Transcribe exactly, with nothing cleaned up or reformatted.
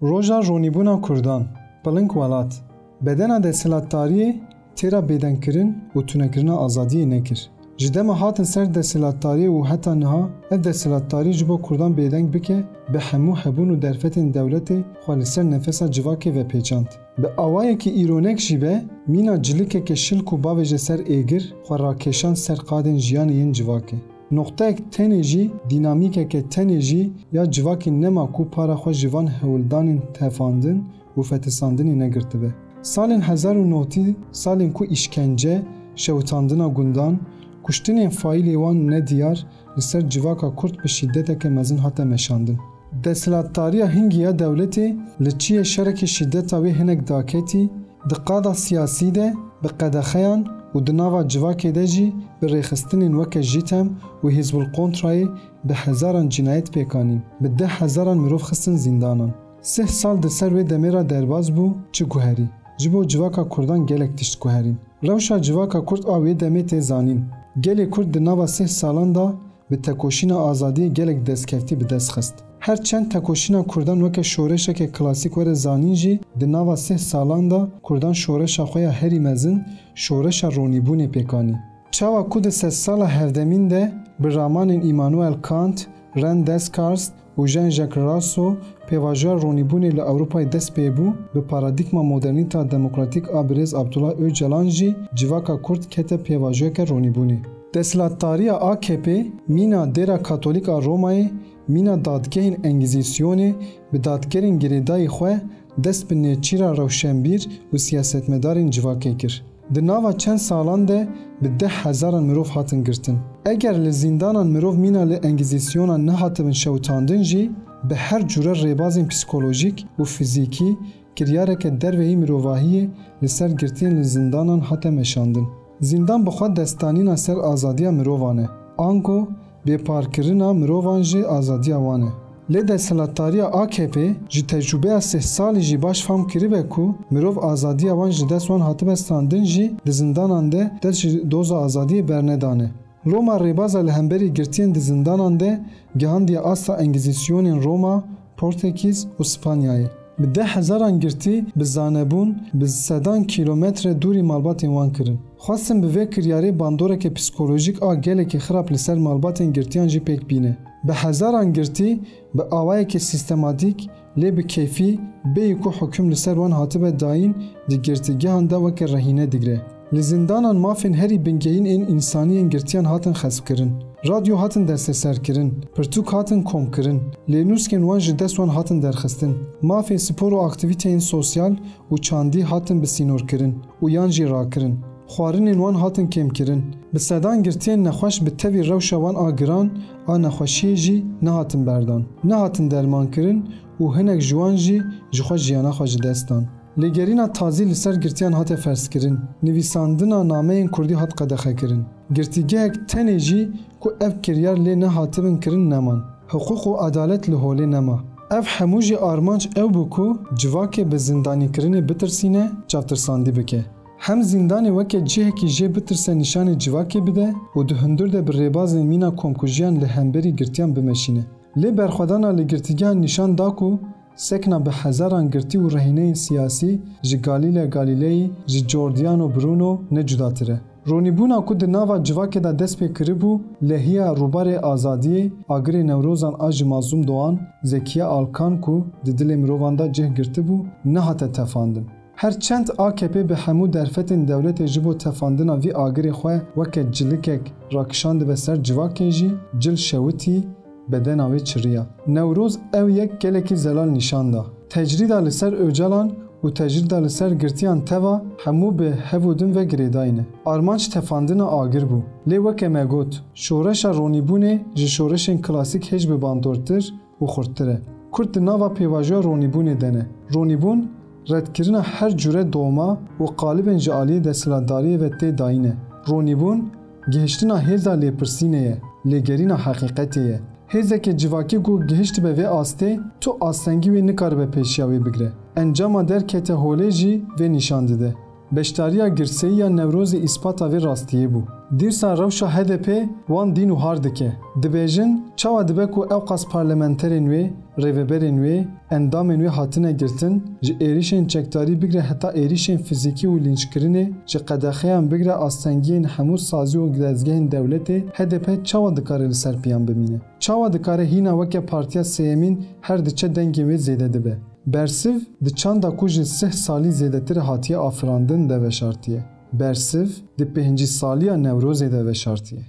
Roja ronîbûna Kurdan, Piling Welat, bedena desthilatdariyê têra bêdengkirin û tunekirina azadiyê nekir. Ji dema hatin ser desthilatdariyê û heta niha ev desthilatdarî ji bo Kurdan bêdeng bike, bi hemû hebûn û derfetên dewletê xwe li ser nefesa civakê vepêçand. Bi awayekî îronek jî be, mîna cilikeke şilk û bavêje ser êgir xwe rakêşand ser qadên jiyanê yên civakê. Noqteyek tenê jî, dînamîkeke tenê jî ya civakê nema ku para xwe ji van hewldanên tefandin û fetisandinê negirtibe. Salên hezar û notî, salên ku îşkence, şewitandina gundan, kuştinên faîlê wan nediyar li ser civaka Kurd bi şîdeteke mezin hate meşandin. Desthilatdariya hingî ya dewletê li çiyê şerekê şîdeta wê hinek daketî, di qada siyasî de bi qedexeyan û di nava civakê de jî bi rêxistinên weke JÎTEM û Hizbul Kontrayê bi hezaran cînayet pêk anîn, bi deh hezaran mirov xistin zîndanan. Sih sal di ser wê demê re derbas bû, çi guherî? Ji bo civaka Kurdan gelek tişt guherîn. Rewşa civaka Kurd a wê demê tê zanîn. Gelê Kurd di nava sih salan de bi tekoşîna azadiyê gelek destkeftî bi dest xist. Her çend tekoşîna Kurdan weke şoreşeke klasîk were zanîn jî, di nava sih salan de Kurdan şoreşa xwe ya herî mezin, şoreşa ronîbûnê pêk anî. Çawa ku di sedsala hevdemîn de bi ramanên Immanuel Kant, René Descartes û Jean-Jacques Rousseau pêvajoya ronîbûnê li Ewropayê dest pê bû, bi paradîgma modernîta demokratîk a birêz Abdullah Ocalan jî civaka Kurd kete pêvajoyeke ronîbûnê. Desthilatdariya A K P mîna dêra Katolîk a Romayê, mîna dadgehên Engîzîsyonê bi dadgerên girêdayî xwe dest bi nêçîra rewşenbîr û siyasetmedarên civakê kir. Di nava çend salan de bi deh hezaran mirov hatin girtin. Eger li zîndanan mirov mîna li Engîzîsyona nehatibin şewitandin jî, bi her cûre rêbazên psîkolojîk û fizîkî kiryareke derveyî mirovahiyê li ser girtiyên li zîndanan hate meşandin. Zîndan bi xwe destdanîna ser azadiya mirovan e. Ango bêparkirina mirovan jî azadiya wan e. Lê desthilatdariya A K P ji tecrûbeya sih salî jî baş fam kiribe ku mirov azadiya wan ji dest wan hatibe standin jî di zindanan de dest ji doza azadiyê bernedane. Loma rêbaza li hemberî girtiyên di zindanan de gihandiye asta Engîzîsyonên Roma, Portekîz û Spanyayê. Bi deh hezaran girtî bi zanebûn bi sedan kîlometre dûrî malbatên wan kirin. Xwestin bi vê kiryarê bandoreke psîkolojîk a gelekî xirab li ser malbatên girtiyan jî pêk bîne. Bi hezaran girtî bi awayeke sîstematîk, lê bi keyfî, bêyî ku hukum li ser wan hatibe dayîn, di girtîgehan de weke rehîne digre. Li zindanan mafên herî bingehîn ên însanî yên girtiyan hatin xespkirin. Radyo hatin desteserkirin, pirtûk hatin komkirin, lê nûskên wan ji dest wan hatin derxistin. Mafê spor û aktîvîteyên sosyal û çandî hatin bi sînorkirin û yan jî rakirin. Xwarinên wan hatin kêmkirin. Bi sedan girtiyên nexweş bi tevî rewşa wan a giran a nexweşiyê jî nehatin berdan, nehatin dermankirin û hinek ji wan jî ji xwe jiyana xwe ji dest dan. Lêgerîna tazî li ser girtiyan hate ferzkirin. Nivîsandina nameyên kurdî hat qedexekirin. Girtîgehek tenê jî ku ev kiryar lê nehatibin kirin neman. Hiqûq û edalet li holê nema. Ev hemû jî armanc ew bû ku civakê bi zindanîkirinê bitirsîne, çavtirsandî bike. Hem zîndanê weke cihekî jê bitirse nîşanê civakê bide û di hundir de bi rêbazên mîna komkujiyan li hemberî girtiyan bimeşîne. Lê berxwedana li girtîgehan nîşan da ku sekna bi hezaran girtî û rehîneyên siyasî ji Galile Galilei, ji Giordano Bruno ne cudatir e. Ronîbûna ku di nava civakê de dest pê kiribû, lehiya Rûbarê Azadiyê, Agirê Newrozan a ji Mazlûm Doğan, Zekiye Alkan ku di dilê mirovan de cih girtibû, nehate tefandin. Her çend A K P bi hemû derfetên dewletê ji bo tefandina vî agirê xwe weke cilikek rakişandibe ser civakê jî, cil şewitî, bedena wê çiriya. Newroz ew yek gelekî zelal nîşan da. Tecrîda li ser Ocalan û tecrîda li ser girtiyan teva hemû bi hev û din ve girêdayî ne. Armanc tefandina agir bû. Lê weke me got, şoreşa ronîbûnê ji şoreşên klasîk hêj bi bandortir û xurttir e. Kurd di nava pêvajoya ronîbûnê de ne. Ronîbûn, redkirina her cûre doma û qalibên ji aliyê desthilatdariyê ve tê dayîn e. Ronîbûn, gihiştina hêza lêpirsînê ye, lêgerîna heqîqetê ye. Hêzeke civakî ku gihiştibe vê astê, tu astengî wê nikaribe pêşiya wê bigire. Encama derkete holê jî vê nîşan dide. Beşdariya girseyî ya Newrozê îspata vê rastiyê bû. Dîrsa rewşa H D P wan dîn û har dike. Dibêjin, çawa dibe ku ewqas parlamenterên wê, rêveberên wê, endamên wê hatine girtin, ji êrîşên çekdarî bigre heta êrîşên fizîkî û lînçkirinê, ji qedexeyan bigre astengiyên hemû sazî û dezgehên dewletê, H D P çawa dikare li ser piyan bimîne? Çawa dikare hîna weke partiya sêyemîn her diçe dengên wê zêde dibe? Bersiv di çanda ku ji sih salî zêdetir hatiye afirandin de veşartiye. Bersiv di pêncî saliya Newrozê de veşartiye.